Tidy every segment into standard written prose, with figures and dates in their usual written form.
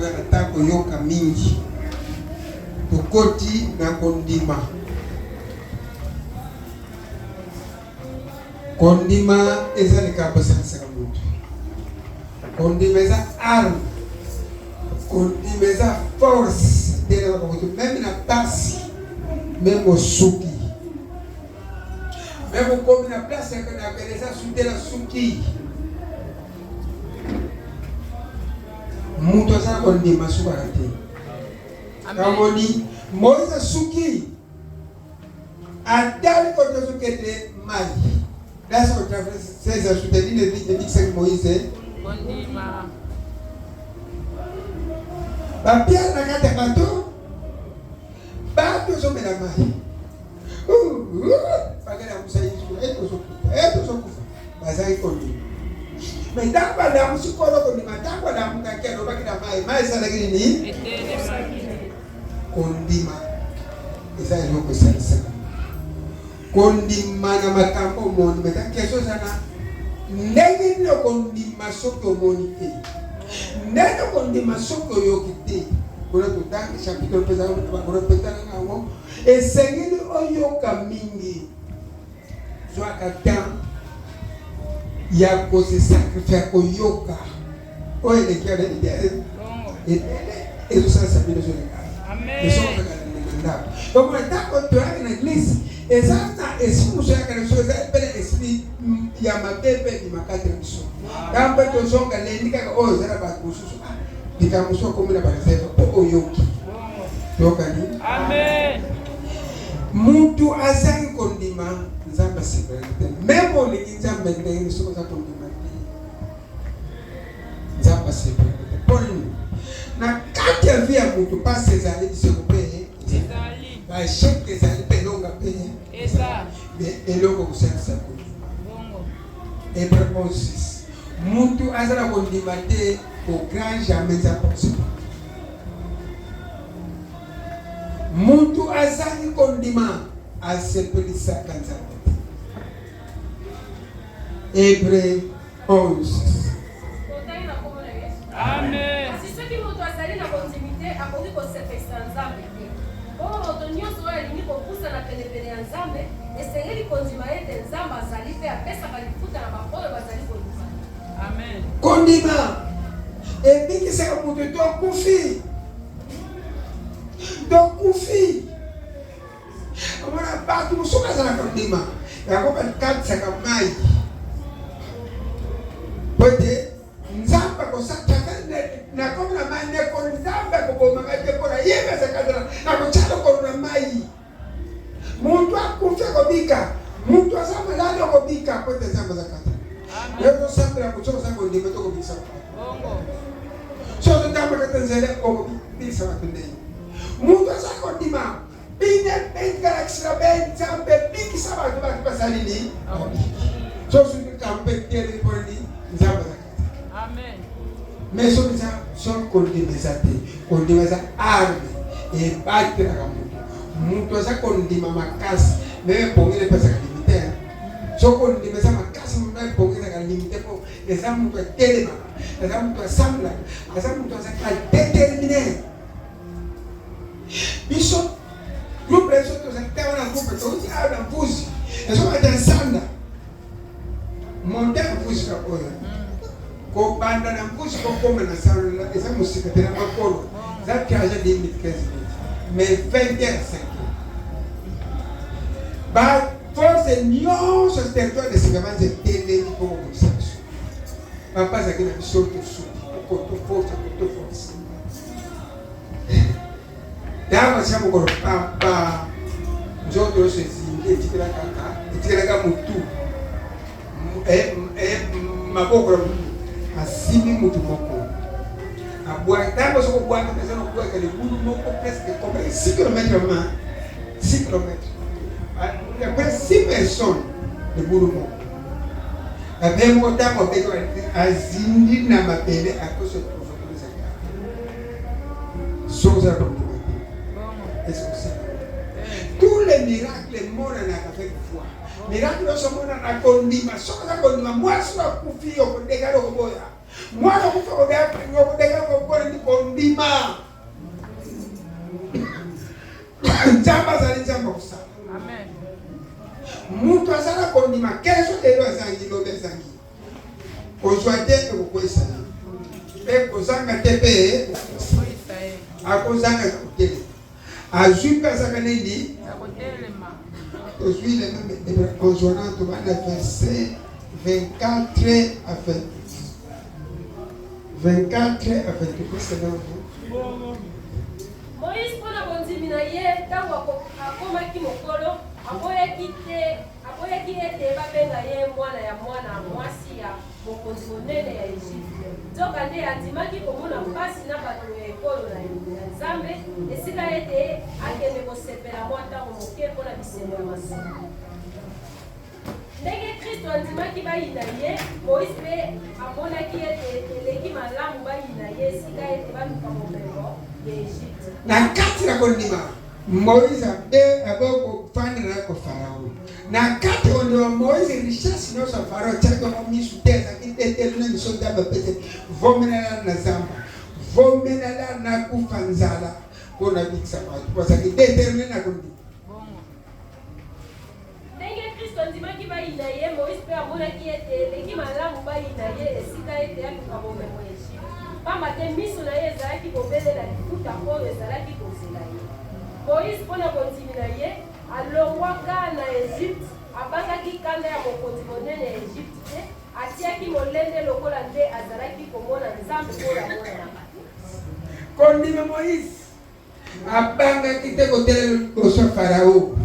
Toya na ntango koyoka mingi. Tokoti na kondima. Kondima eza likambo esalisaka moto. Kondima eza arme. Kondima eza force etelemaka moto meme na pasi, meme osuki, meme okomi na place ya eza sutela suki. Moto aza kondima sukaka te. Amoni Moïse asuki atali kote ozokende mai nasi kotraverse asute nini ebikisaki Moïse kondima bapiere na kati ya bato bato ozomela mai bakelamusa yesu ete tozokufa bazali kondima me ntango balamusi kolo kondima ntango alamukaki alobaki na mai mai esalaki nini kondima eza eloko esalisaka kondima na makambo omoni meta kesio eza na ndenge nini okondima soki omoni te ndenge okondima soki oyoki te kuna totangi chapitre mpenza bakorepetana yango esengeli oyoka mingi Zwaka temps ya ko se sacrifier ya koyoka oyo eleki wana ebele ezosalisa bino ezoleka ezokaka na ndako omona ntango toyaka na eglise eza na esprit mosusu yaka na biso eza mpe na esprit ya mabe mpe ebima kati na biso ntango mpe tozonga lendi kaka oyo eza na bato mosusu ah, likambo mosusu akomi na bareserve mpo oyoki toyokani amen Mutu azangi kondima Nzambe asepelaka te. Meme olingi Nzambe ndenge soki oza kondima te, Nzambe asepelaka te. Mpo nini? Na kati ya vie ya mutu pasi ezali, bisengo mpe ezali, ba echec ezali mpe elonga mpe eza. Mais eloko kosalisa kondima. Hebreu 11:6 Mutu azala kondima te au grand jamais Nzambe akosepela. Mutu azangi kondima asepelisaka Nzambe te. Hebre 11. Totangi na nkombo na Yesu. Amen. Kasi soki moto azali na bondimi te, akoki kosepelisa Nzambe te. Bongo moto nyonso oyo alingi kopusana penepene ya Nzambe, esengeli kondima ete Nzambe azali mpe apesaka lifuta na baoyo bazali koluka ye. Amen. Kondima ebikisaka moto to akufi. Tokufi. Omona bato mosusu bazalaka kondima yango bakatisaka mai po ete Nzambe akosakaka nakomi na mai ndeko Nzambe akobomaka te mpo na ye bazakatana nakotya lokolo na mai Mutu akufi akobika, mutu aza malade akobika po ete Nzambe aza kati. Yo ozosambela moto oza kondima to kobikisa bato. So ozotambola kati nzela okobikisa bato ndenge. Mutu aza kondima bine bengalakisila be Nzambe bikisa bato bato basali nini? So soki kampe telemi mpo nini? Nzambe aza kati. Amen. Mais soki eza soki kondima eza te, kondima eza arme ebatelaka moto. Moto aza kondima makasi meme ebongeli epesaka limite. Soki kondima eza makasi moto ebongeli ezalaka limite mpo eza moto atelemaka, eza moto asamblaka, aza moto azalaka determine. Biso groupe na biso tozali ntango na groupe touti awa na mvuzi ezomata nsanda Monte mvuzi ka oyo kobanda na mvuzi kokoma na salola eza mosika te na makolo eza trajet 10 minutes 15 minutes mais 20 heures 5 heures ba force nyonso territoire de Sikamanzi etelemi mpo kobundisa biso papa azalaki na biso tosuki koto force koto force Ntango atia mokolo papa nzoto nyonso ezingi etikela kaka etikelaka motu eh, eh, maboko ya motu asimbi motu moko abwaki ntango soki obwaki mpenza na kobwaka libulu moko presque comme 6 km ma 6 km après 6 personnes libulu moko abe moko ntango abeki azindi na mabele akoso Soki oza na kondima te, est-ce que osala? Tous les miracles emonanaka avec foi. Miracle nyonso emonana kondima. Soki oza kondima, mwasi oyo akufi okodekala okoboya. Mwana okufi okodekala okoboya. Kondima. Kondima. Nzambe azali Nzambe kosala. Amen. Mutu azala kondima keso lelo azangi lobi azangi. Kozwa te ekokweyisa ye. Mpe kozanga te mpe Kokweyisa ye. Akozanga kotelema. Azwi mpe azaka nini? Akotelema. Tozwi le même Hébreu 11 wana tobanda verset 24 à 28. 24 à 28 c'est là. Moïse mpo na bondimi na ye ntango akomaki mokolo aboyaki te aboyaki ete babenga ye mwana ya mwana mwasi ya mokonzi monene ya Egypte. Nzokande andimaki komona mpasi na bato ya ekolo na ya Nzambe esika ete akende kosepela mwa ntango moke mpo na bisengo ya masumu. Ndenge Kristo andimaki bayina ye, Moïse mpe amonaki ete eleki malamu bayina ye esika ete baluka bomengo ya Egypte. Na kati na kondima Moïse abe abe kofanda na ko Farao. Na kati kondima Moïse richesse nyonso ya Farao atiaki yango misu te, azalaki tetelu na miso Nzambe apesi vomelala na zamba, vomelala na kufa nzala mpo na bikisa bato, po azalaki determine na kondima. Bongo. Ndenge Kristo andimaki bayina ye, Moïse mpe amonaki ete eleki malamu bayina ye esika ete aluka bomengo ya Egypte, pamba te miso na ye ezalaki bobele na lifuta oyo ezalaki kozela ye. Moïse, mpo na bondimi na ye, alongwaka na Egypte, abangaki kanda ya mokonzi monene ya Egypte te, atiaki molende lokola nde azalaki komona Nzambe oyo amonanaka te. Kondima Moïse abangaki te kotelema liboso ya Farao.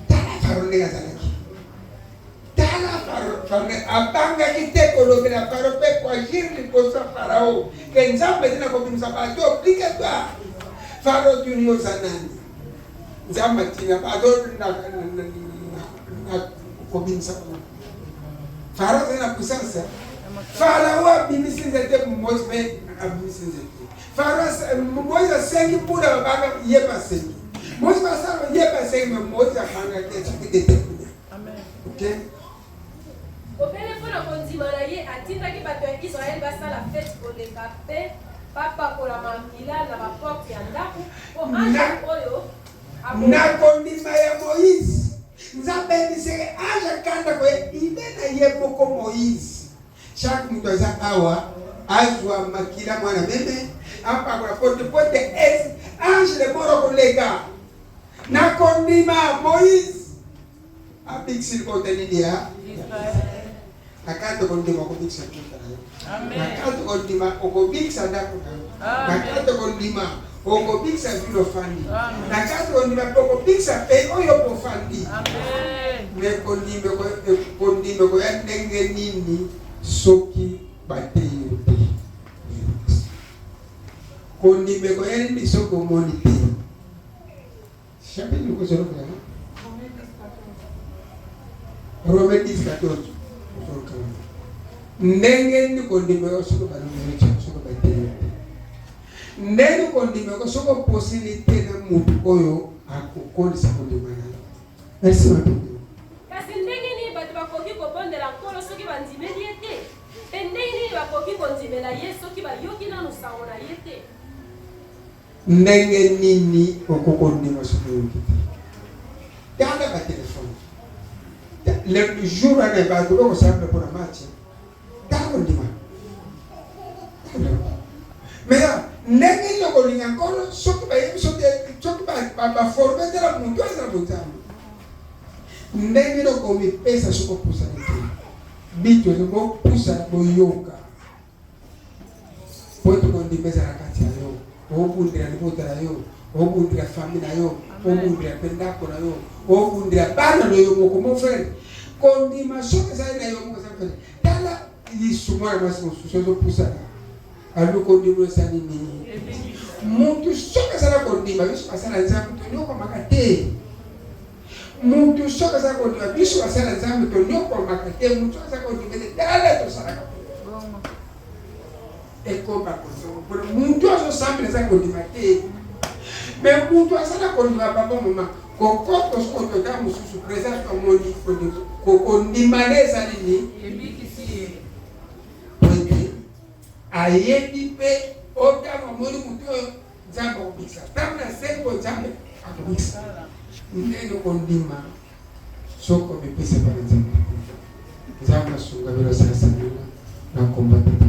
Tala Farao ndenge azalaki. Tala Farao abangaki te kolobela Farao mpe koagir liboso ya Farao ke Nzambe ete na kobimisa bato obligatoire. Farao tuni yo oza nani? Nzambe atina bato na kobimisa bango. Farao azali na puissance. Farao abimisi nzete, Moïse mpe abimisi nzete. Farao Moïse asengi mpunda babanga ye mpe asengi. Moïse basala ye mpe asengi, mais Moïse abangaki atiaki determine. Amen. Ok? Bobele mpo na kondima na ye, atindaki bato ya Israele basala feti koleka mpe bapakola makila na baporte ya ndako, mpo anjelu oyo Na kondima ya Moïse, Nzambe ayebisaki ange akanda koya ide na ye moko Moïse. Chaque moto aza awa azwa makila mwana meme apakola pote pote es ange de mort akoleka. Na kondima Moïse abikisi libota nini ya Israël. Na kati kondima okobikisa libota na yo. Amen. Na kati kondima okobikisa ndako na yo. Na Amen. kati kondima okobikisa ville ofandi. Amen. Na kati kondima mpe okobikisa pe oyo ofandi. Amen. Me kondima kondima ekoya ndenge nini soki bateyi yo te? Kondima ekoya nini soki omoni te? Chapitre kozoloka yango Romains 10 14 ozoloka yango. Ndenge nini kondima yo soki balobi yo te, soki bateyi yo te? Ndenge kondima yo soki oposeli te na motu oyo akokolisa kondima na yo? Merci matondo. Kasi ndenge nini bato bakoki kobondela Nkolo soki bandimeli ye te? Mpe ndenge nini bakoki kondimela ye soki bayoki nanu sango na ye te? Ndenge nini okoki kondima soki oyoki te? Tala ba telefone. Le jour wana bato bakosambela mpona match. Tala kondima. Mais ndenge nini okolinga Nkolo soki bayebi soki soki baforme te na moto aza na bonzambe? Ndenge nini okomipesa soki opusani te? Bito bopusana boyoka po ete kondima ezala kati ya yo, obundela libota na yo, obundela famille na yo, obundela mpe ndako na yo, obundela bana na yo moko. Mon frère, kondima soki ezali na yo moko eza mpe tala lisu mwana mwasi mosusu ezopusana aluki kondima eza nini? Mutu soki azala kondima, biso basala Nzambe tonyokwamaka te. Mutu soki aza kondima, biso basala Nzambe tonyokwamaka te. Mutu soki aza kondima te, tala tosalaka ekoma kozonga mpona mutu azosambela aza kondima te. Me mutu azala kondima, papa mama kokoto soki otota mosusu présence omoni kokondima nde eza nini? Ebikisi ye. Po ete ayebi mpe otango amoni motu oyo. akobikisa. Ntango nasengi boye, Nzambe akobikisa. Ndenge okondima soki omipesa epai na Nzambe. Nzambe asunga bino, asalisa bino na komba Tata.